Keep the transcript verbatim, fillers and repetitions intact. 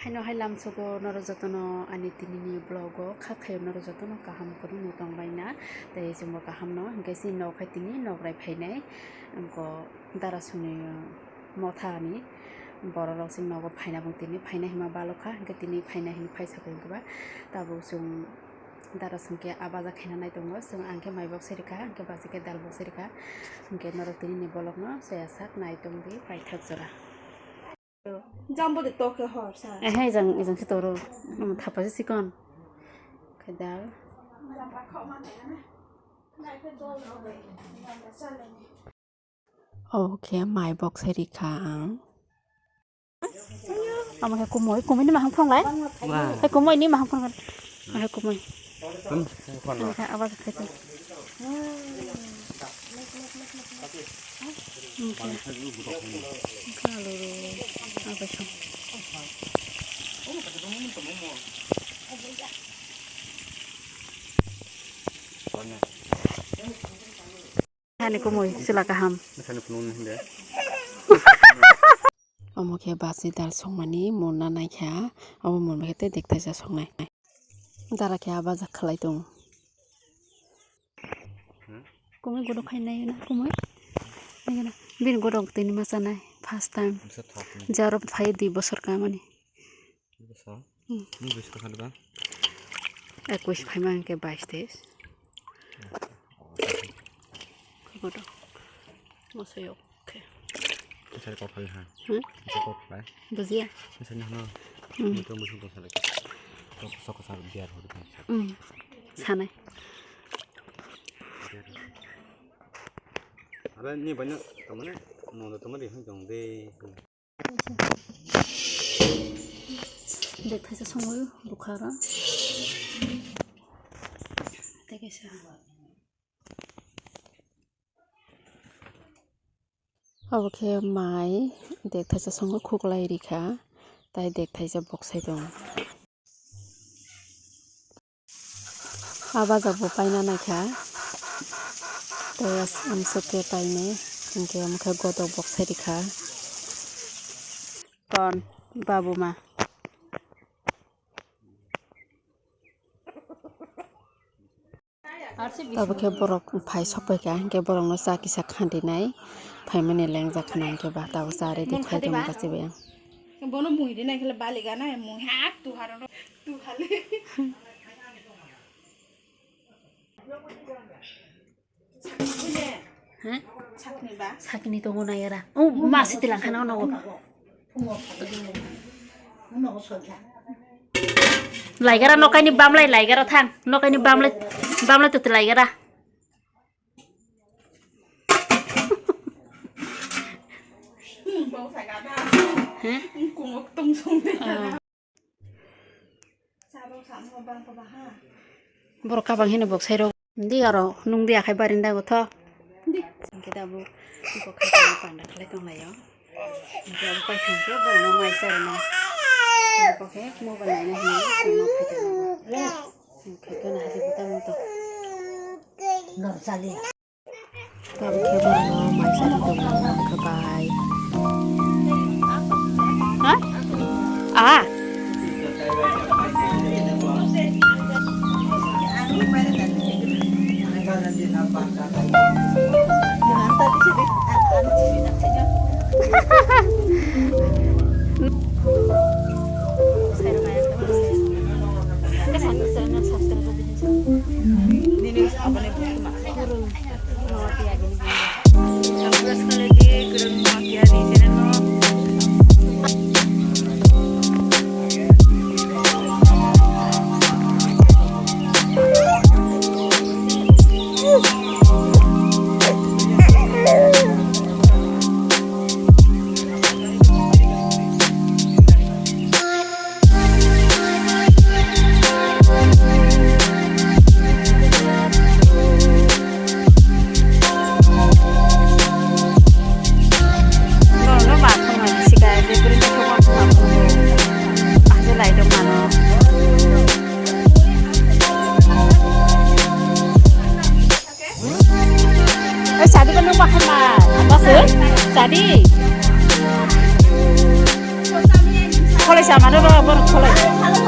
Ano hai lamsogo norok jotono ani tinini vlog o kha khayo norok jotono kaham kwrwngno tongbaina tei chwngbo kahamno hinkhe chini nok hai tini nokrai phainai wngkho darasongni mothani bororok chini nogo phaina bo tini phaina hinma balokha hinkhe tini phaina hinwi phaisa khe wngkhe ba tabuk chwng darasong khe a baja khaina nai tongo chwng ang khe maibok se rikha hinkhe bachikhe dalbok se rikha hinkhe norok tinini vlogno chaya sak nai tongdi paithak jora. Jambo de toke hor sa. Ehe, ejang, ejang se toro. Omo thapa se sikon. Khe dal. Obo khe maibok se rikha ang. Omo khe kumui, kumui ni mahang phang lai? Wah. Hai kumui ni mahang phang. Hai kumui. Hmm, phone lo. Omo khe abo khe. Hani kumui chwla kaham. Omo khe basi dal songmani monna naikha, omo monna khe tei dekthaisa songnai. Dara khe a bajak khlai tongo. Kumui godok khai nai na kumui. Nai na. Bini godok tini ma chanai first time. Bisa thok ni. Jaro phai dui bosor kamani. Bisa. Hmm. Ni bisa khan ba. Ekush phai ma ke bais teis. Godok. Masa yok. Okay. Bisa kok khai ha. Hmm? Bisa kok khai. Bujiya. Bisa ni hano. Hmm. Mutung mutung kok salai. Sok sok sal biar hodo khai. Hmm. Sanai. Ara ni banyak tamane, mau tamane hang jong de. Dekthaisa songo bukhara. Tei kaisa. Obo khe mai dekthaisa songo khuklai rikha, tai dekthaisa boksai tongo. A bajak bo paina naikha. Tei amswk khe painai, hinkhe omo khe godok boksai rikha. Kon, babu ma. Abo khe borok phai sokphaikha, hinkhe borokno cha kisa khandinai phaimani lengjak khna, hinkhe ba tabuk cha ready khai tongma bachibai ang. Bono mui rinai khe bali gana mui ha tu haro tu hali. He? Sakni tongo na era. Oh, ma siti langkha na nogo. Laigara nokaini bamlai laigara thang. Nokaini bamlai bamlai tuti laigara. He? Borok kabang hino bok sairo. Di aro nung di akhai barinda go tho. Di. Hingke da bo bo kha panda khlai tong laio. Hingke abo pai thang khe bo no mai sa rwno. Bo khe mobile naina hino no phai tong laio. Hingke gana hadi bo tamo to. Nor sali. Tabuk khe borokno mai sari tongo, khe bai. Ha? Aha. Oi, sadi ko nung bahai ma, apa sih? Sadi. Kole sama. Ano ba bor kholai.